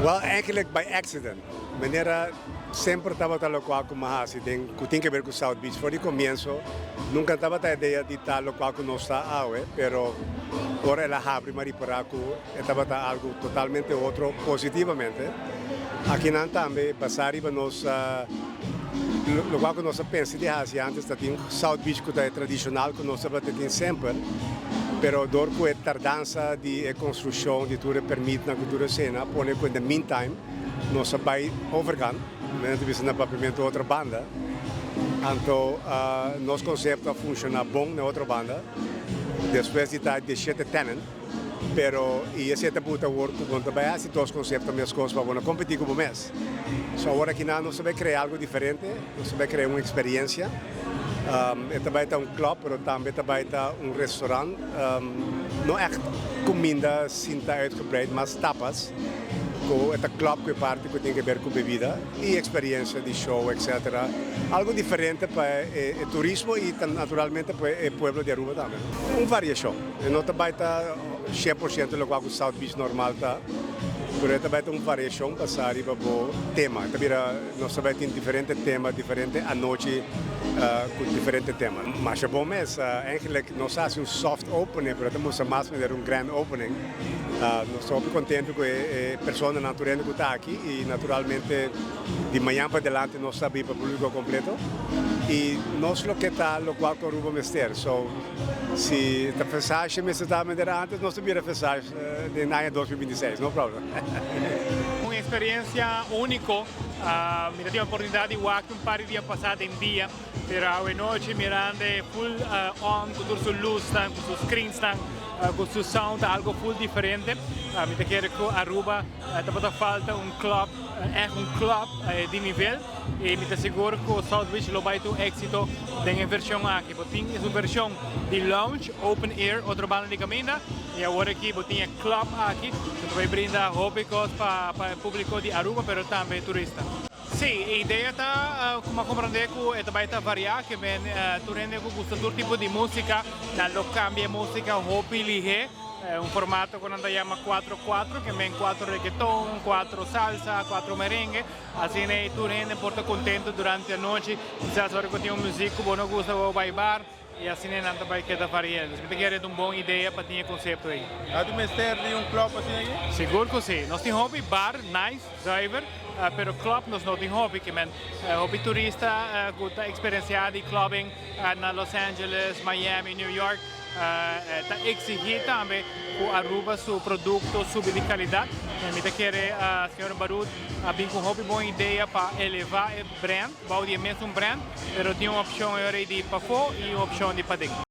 Well, eigenlijk by accident. Manera semper tabata loke cu m'a hasi, den cu tin di haber cu South Beach. For di comienso, nunca tabata e idea di ta loke cu nos ta awe, pero ora el a habri, m'a ripara cu tabata algo totalmente otro positivamente. Akinan tambe, basa riba nos loke cu nos a pensa di hasi antes, tin South Beach cu ta tradicional, cu nos tin semper, pero door cu e tardansa di construccion, di tur permit na cultura escena, pone cu in the meantime, nos a bay overkant, nos a na papiamento otro banda. Anto, nos concepto a funciona bon na otro banda. Despues di ta di siete tenant, pero e siete puta work cu tambe asina dos concepto mes cos pa no competi cu mes. So awor aki nos ta bay crea algo diferente, nos ta bay crea un experiencia. Tambe ta un club, pero tambe tambe ta un restaurant. No echt cuminda sinta uitgebreid, mas tapas. Cu e club cu parti cu tin di haber cu bebida y experiencia di show, etc. Algo diferente pa e turismo y naturalmente pa e pueblo di Aruba tambe. Un variacion. No tambe ta 100% loke e South Beach normal ta. Pero tambe ta un variacion basa riba bo tema. Tambe nos tambe tin diferente tema, diferente anochi cu diferente tema. Mas ta bon mes, eigenlijk nos a haci un soft opening, pero estamos mas manera un grand opening. Nos ta contento cu e personanan cu ta aki y naturalmente di mañan pa dilanti nos ta habri pa publico completo. Y nos loke ta loke Aruba mester. So, si e fesashi mester ta manera antes, nos ta bira fesashi di aña 2026, no problem. Un experiencia unico. Mi tin oportunidad di wak un par di dia pasa den dia, pero anochi mirando full on, cu tur su luz, cu su screens, cu su sound, algo full diferente. Mi ta kere cu Aruba tabata falta un club, echt un club di nivel y mi ta sigur cu South Beach lo bay tin exito den version aki. Bo tin un version di lounge, open air, otro banda di caminda y awor aki bo tin club aki, cu bay brinda hopi cos pa e publico di Aruba, pero tambe turista. Si, e idea ta, con comprende cu tambe ta varia, kiermen tur hende cu gusta tur tipo di musica, nan lo cambia musica hopi lihe, un formato cu nan ta yama 4-4, kiermen 4 reggaeton, 4 salsa, 4 merengue, asina ey tur hende por ta contento durante anochi, kisas ora cu tin un musica cu no gusta bo bay bar, y asina nan tambe keda varia. Mi ta kere un bon idea pa tin e concepto ey. Ah, tin mester di un club asina aki? Sigur cu si. Nos tin hopi bar, nice, zuiver, pero club nos no tin hopi, kiermen hopi turista gusta experiencia di clubbing na Los Angeles, Miami, New York, ta exigi tambe cu Aruba su producto subi di calidad. Mi ta kere señor Barut a bin cu hopi bon idea pa eleva e brand, bou di mesun brand, pero tin un opcion di pafo y un opcion di paden.